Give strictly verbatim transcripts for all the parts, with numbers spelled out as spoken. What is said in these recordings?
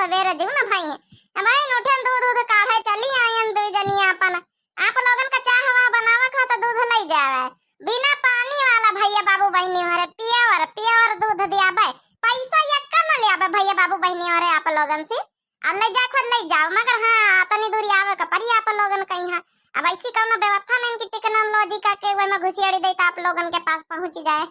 बेर जू न भई है। अब आइन उठन दूध, दूध काढ़े चली आइन दुई जनी आपन। आप लोगन का चाह वाह बनावे का तो दूध लई जावे। बिना पानी वाला भैया बाबू बहिनी हरे pure, pure दूध दियाबे। पैसा यक्का न लियाबे भैया बाबू बहिनी हरे आप लोगन से। अब लई जाए खुद लई जाओ, मगर हाँ, तनी दूरी आवे का परी आप लोगन कहीं है। अब ऐसी कौनो व्यवस्था नहीं कि technology का के वह में घुसियाड़ी दे तो आप लोगन के पास पहुँच जाए।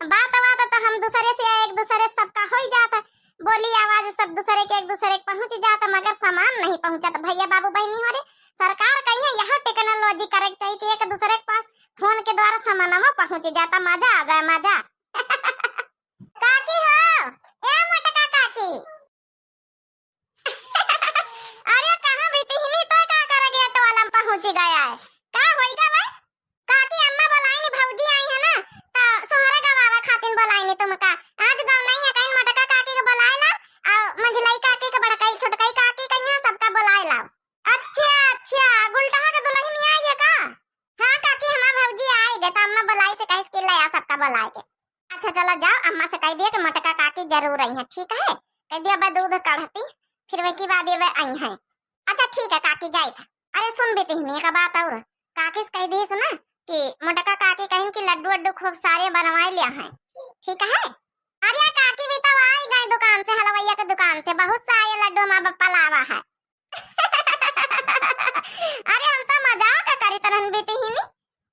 बात, बात तो हम दूसरे से एक दूसरे से सबका हो ही जाता। बोली आवाज सब दूसरे के एक दूसरे के पहुँच जाता, मगर सामान नहीं पहुँचत। भैया बाबू बहिनी हरे, सरकार कहीं है, यह technology करे के चाहिए कि एक दूसरे के पास फोन के द्वारा सामानवा पहुँच जाता। मजा आ जाए, मजा। काकी हो, ए मोटका काकी। अरे कहाँ बिटिहनी, तो का करे गेट वाला में पहुँची गया है? का होई गा भाई? काकी अम्मा बोलाइनी, भौजी आई है ना, तो सोहरे गवावे खातिन बोलाइनी तुमका। आज गवनई है, कहीं मोटका काकी के बोलाए ला, और मंझलई काकी के, बड़कई छोटकई काकी कहीं है, सबका बोलाए ला। अच्छा, अच्छा, गुलटहा के दुलहिन आई है का? हाँ काकी, हमार भौजी आई गे, तो अम्मा बोलाई से कहिस कि ले आ सबका बोलाए के। अच्छा चलो जाओ, अम्मा से कह दिया कि मोटका काकी जरूर आई है, ठीक है? कह दिया, "बे दूध कढ़ती, फिर वे की बाद ये वे आई हैं।" अच्छा ठीक है काकी, जाइत है। अरे सुन बिटिहनी, एक बात और, काकी से कह दी सुना कि मोटका काकी कहिन कि लड्डू वड्डू खूब सारे बनवाए लिया हैं, ठीक है? अरे काकी भी तो आई गई दुकान से, हलवैया के दुकान से, बहुत सारे लड्डू हमार बप्पा लावा है। अरे हम तो मजाक करी तरहन बिटिहनी।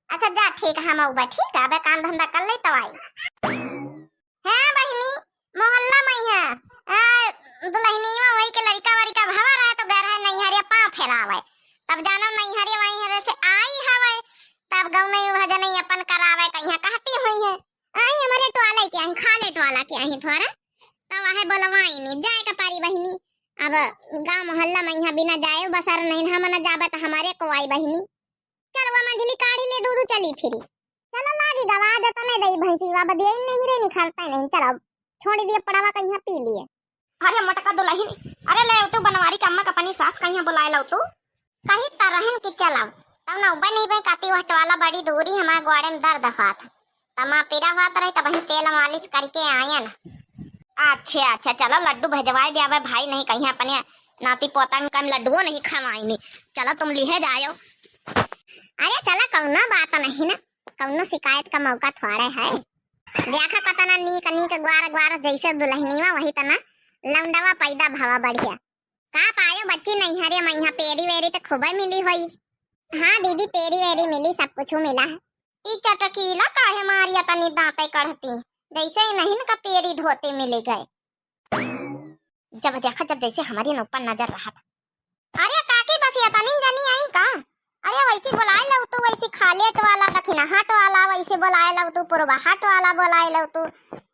अच्छा जा ठीक है, हम आउबे, ठीक है, अबे काम धंधा कर ले तब आई। हाँ बहिनी, मोहल्ला में है, आ, दुलहिनीवा वही के लड़का वड़का भवा रहे तो गए रहे नैहरिया पाँव फेरावे। तब जानो नैहरिया वहीं हरे से आई हवे, तब गौनई भजनई अपन करावे कहीं कहती हुई है। आई हमारे टोला के आई, खाले टोला के आई थोड़ा, तब आहे बोलवाई नहीं जाए का पारी बहिनी। अब गाँव मोहल्ला में यहाँ बिना जाए बसर नहीं, हम न जाबे तो हमारे को आई बहिनी। चल वो मंझली काढ़ी ले दूध, चली फिरी। चलो लागी गवा दे तने दई भैंसी, अब दिए नहीं रे निखालता नहीं। चलो छोड़ दिए पड़ावा कहीं पी लिए। अरे मोटका दुलहिन, अरे ले तू बनवारी के अम्मा का अपनी सास कहीं बुलाए लो तू। कही तरहन की चलो, तब ना उबे नहीं बे काती वह टोला बड़ी दूरी हमारे गोड़े में दर्द हुआ था। तमा पीरा हुआ तो रही, तब वहीं तेल मालिश करके आयन। अच्छा, अच्छा, चलो लड्डू भेजवाए दिया बे भाई, नहीं कहीं अपने नाती पोतन का लड्डुओ नहीं खवाइनी। चलो तुम लिहे जायो। अरे चलो, कौनो बात नहीं ना, कौनो शिकायत का मौका थोड़े है। देखा कतना नीक नीक ग्वार ग्वार जैसे दुलहिनीवा वही तना लौंडवा पैदा भवा बढ़िया। का पायो बच्ची नैहरे में यहाँ पेरी वेरी तो खूबे मिली होई। हाँ दीदी, पेरी वेरी मिली, सब कुछ मिला है। ई चटकीला काहे मारिया तनी दांते कढ़ती, जैसे ही नहीं का पेरी धोती मिली गए। जब देखा जब जैसे हमारी न ऊपर नजर रहा था। अरे काकी बस ये तनी जनी आई का? अरे वैसे बुलाए लो तू, वैसे खालेट वाला, दखिनाहट वाला, वैसे बुलाए लो तू, पुरबाहट वाला बुलाए लो तू।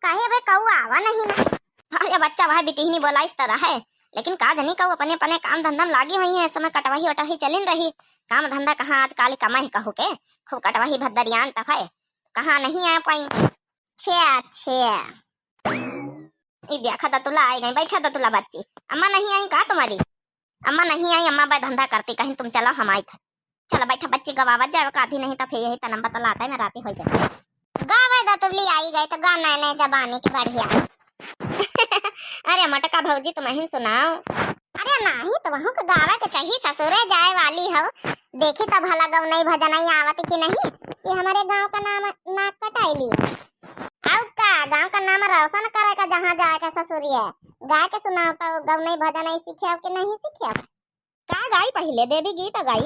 कहे बे कऊ आवा नहीं ना। अरे बच्चा वह बिटिहनी बोला इस तरह है, लेकिन का जनी कऊ अपने अपने काम धंधा में लागी हुई है, इस समय कटवाही वटवाही चलिन रही। काम धंधा कहाँ आजकल कमाई कहू के, खूब कटवाही भद्दरियान तो है, कहाँ नहीं आ पाई। छे, छे। ई देखा दतुला आई गई, बैठा दतुला बच्ची। अम्मा नहीं आई का तुम्हारी? अम्मा नहीं आई, अम्मा बे धंधा करती, कहीं तुम चला हम आई थे। चला बैठा बच्ची, गवावत जावे का आधी नहीं तो फिर यही तनम बतलाता है, मैं राती हो जाए। गावे दतुली आई गई तो गा नए नए जबानी की बढ़िया। अरे मोटका भौजी तुम ही सुनाओ। अरे नाही तो वहू के गावे के चाहिए, ससुरे जाए वाली हो, देखी तो भला गौनई भजनई आवत कि नहीं, कि हमारे गाँव का नाम नाक कटाई ली। आउ का, गाँव का नाम रोशन करे का जहाँ जाए का ससुरिया, गा के सुनाओ तो गौनई भजनई सीखे कि नहीं सीखे? का गाई पहिले, देवी गीत गाई?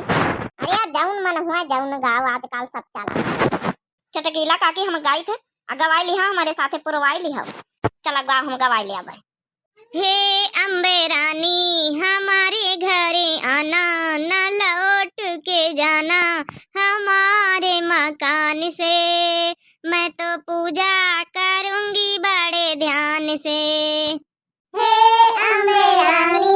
अरे यार, जौन मन हुआ जौन गाओ, आजकल सब चला। चटकीला काकी हम गाई थे, आ गवाई लिहा हमारे साथे पुरवाई लिहा। चला गा, हम गवाई ले आवे। हे अम्बे रानी हमारे घरे आना, न लौट के जाना हमारे मकान से, मैं तो पूजा करूंगी बड़े ध्यान से। हे अम्बे रानी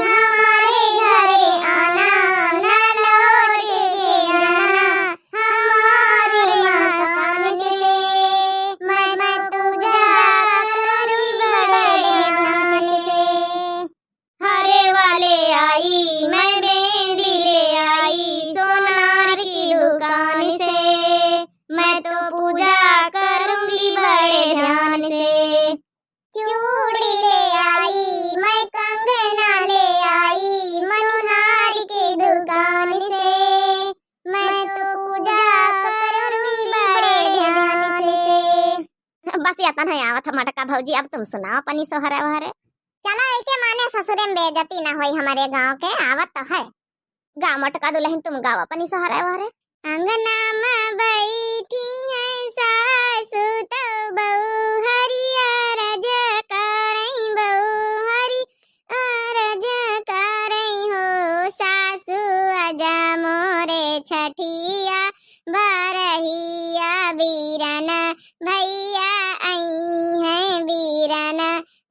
हमारे घरे आना, न लौट के जाना हमारे मकान से, मैं, मैं पूजा करूंगी बड़े ध्यान से। हरे वाले आई, मैं बेंदी ले आई, सोनार की दुकान से, मैं तो पूजा करूंगी बड़े ध्यान से। चूड़ी दुकान से, मैं तो पूजा करूंगी बड़े ध्यान से। बस इतना है, आवत है मटका भौजी, अब तुम सुनाओ अपनी सोहरे वहरे। चला, एके माने ससुरे में बेइज्जती ना होई हमरे गाँव के, आवत तो है। गाँव मटका दुलहिन तुम गाओ अपनी सोहरे वहरे। अंगना में बैठी हैं सासु तो बहू हरी, अरज करई बहू हरी, अरज करई हो सासु, आजा मोरे छठिया बरहिया बीरन भैया आई हैं बीरन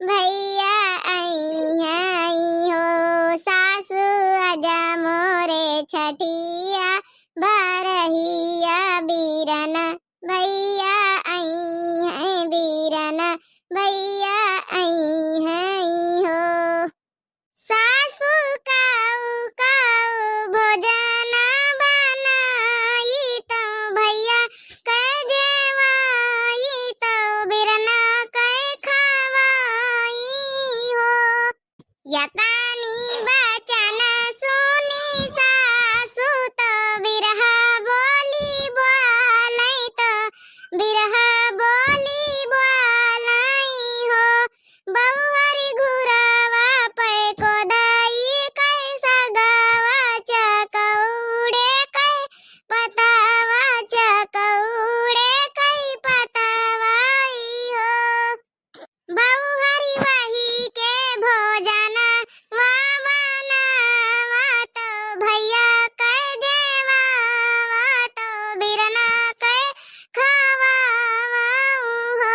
भैया आई हैं आई हो सासु, आजा मोरे छठिया बरहिया बीरन भैया आई हैं बीरन भैया आई हैं आई हो। सासु काऊ काऊ भोजन बनाई तो भैया कै जेवाई तो बिरना कै खवाई हो। यतनी बचन सुनी सासु तो बिरहा बोली बोलै तो बिरहा बोली बोलै हो। बउहरी घुरवा पै कोदई कै सगवा चकौड़े कै पतवा चकौड़े कै पतवाई हो। बउहरी वही के भोजन वा बनावा तो भैया कै जेवावा तो बिरना कै खवावा हो।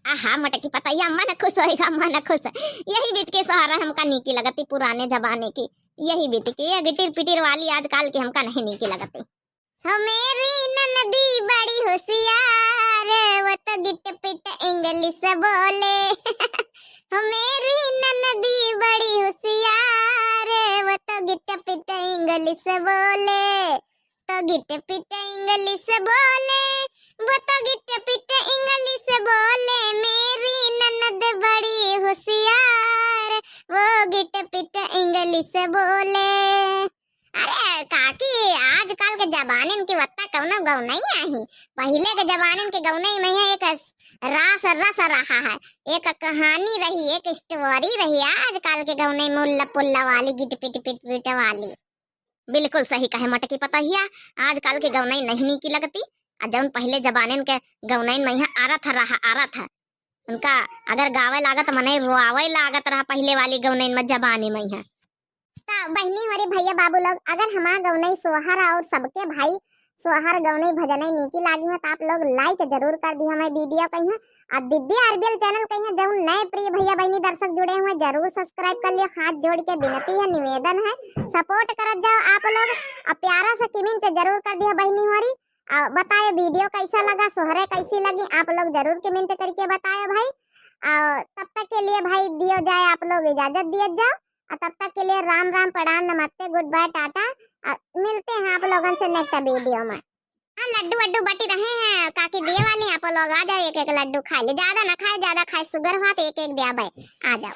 आहा, मोटकी पतैया, मन खुश होइगा, मन खुश। यही बीत के सोहरा हमका नीकी लगती, पुराने जमाने की। यही बीत के, ये गिटिर पिटिर वाली आजकल की हमका नहीं नीकी लगती। हो मेरी ननदी बड़ी होशियार, वो तो गिट पिट इंग्लिश बोले। हो मेरी ननदी बड़ी होशियार, वो तो गिट पिट इंग्लिश बोले। तो गिट पिट इंग्लिश बोले, वो तो गिट पिट इंग्लिश बोले, मेरी ननद बड़ी होशियार, वो गिट पिट इंग्लिश बोले। अरे काकी, आजकल के जबानिन की वत्ता कौनो गौनई आही। पहिले के जबानिन के गौनई में है एक रास रस रहा है, एक कहानी रही, एक स्टोरी रही। आजकल के गौनई मुल्ला पुल्ला वाली, गिट पिट पिट पिट वाली। बिल्कुल सही कहे मोटकी पतोहिया, आजकल के गौनई नहीं नीकी लगती। आ जौन पहिले जबानिन के गौनइन में यहाँ आरत रहा, आरत है। उनका अगर गावे लागत मनई रोआवे लागत रहा पहिले वाली गौनइन में, जबानी में यहाँ। तो बहिनी होरी भैया बाबू लोग, अगर हमार गौनई सोहर और सबके भाई सोहर गौनई भजनई नीकी लागी हो तो आप लोग like जरूर कर दी हमारे वीडियो कहिया। और दिव्या आरबीएल चैनल कहिया जौन नए प्रिय भैया बहिनी दर्शक जुड़े हुए जरूर subscribe कर लियो। हाथ जोड़ के विनती है, निवेदन है, support करत जाओ आप लोग। और प्यारा सा comment जरूर कर दिया बहिनी होरी। और बताए वीडियो कैसा लगा, सोहरे कैसी लगी, आप लोग जरूर comment करके बताए भाई। और तब तक के लिए भाई दियो जाए आप लोग इजाजत दिए जाओ। और तब तक के लिए राम राम, प्रणाम, नमस्ते, good bye, टाटा। और मिलते हैं आप लोगन से next वीडियो में। हाँ, लड्डू वड्डू बटी रहे हैं, काकी दिए वाली, आप लोग आ जाओ, एक एक लड्डू खाए ले, ज्यादा ना खाए, ज्यादा खाए sugar हुआ तो एक एक दिया भाई, आ जाओ।